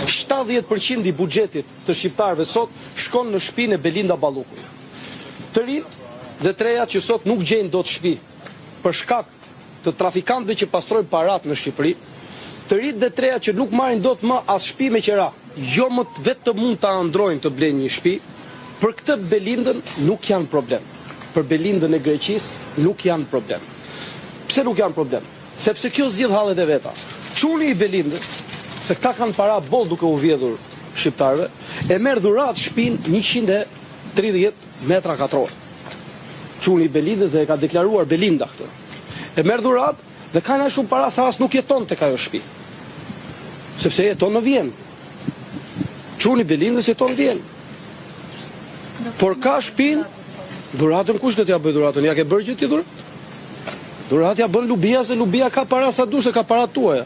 70 për qind i buxhetit të shqiptarëve sot shkon në shpinë e Belinda Ballukut. Të rinjtë dhe të rejat që sot nuk gjejnë dot shtëpi për shkak të trafikantëve që pastrojnë paratë në Shqipëri, të rinjtë dhe të rejat që nuk marrin dot më as shtëpi me qera, jo më vetëm mund ta ëndërrojnë të blejnë një shtëpi, për këtë Belindën nuk janë problem. Për Belindën e Greqisë nuk janë problem. Pse nuk janë problem? Sepse kjo zgjidh hallet e veta. Çuni i Belindës, se këta kanë para boll duke u vjedhur shqiptarëve, e merr dhuratë shpinë 130 metra katror. Çuni i Belindës dhe e ka deklaruar Belinda këtë. E merr dhuratë dhe kanë aq shumë para sa as nuk jeton tek ajo shtëpi. Sepse jeton në Vjenë. Çuni i Belindës jeton në Vjenë. Por ka shpinë, dhuratën kush do t'ja bëjë dhuratën? Ja ke bërë gjë ti dhuratë? Dhuratë ja bën Lubia se Lubia ka para sa dush se ka para tuaja.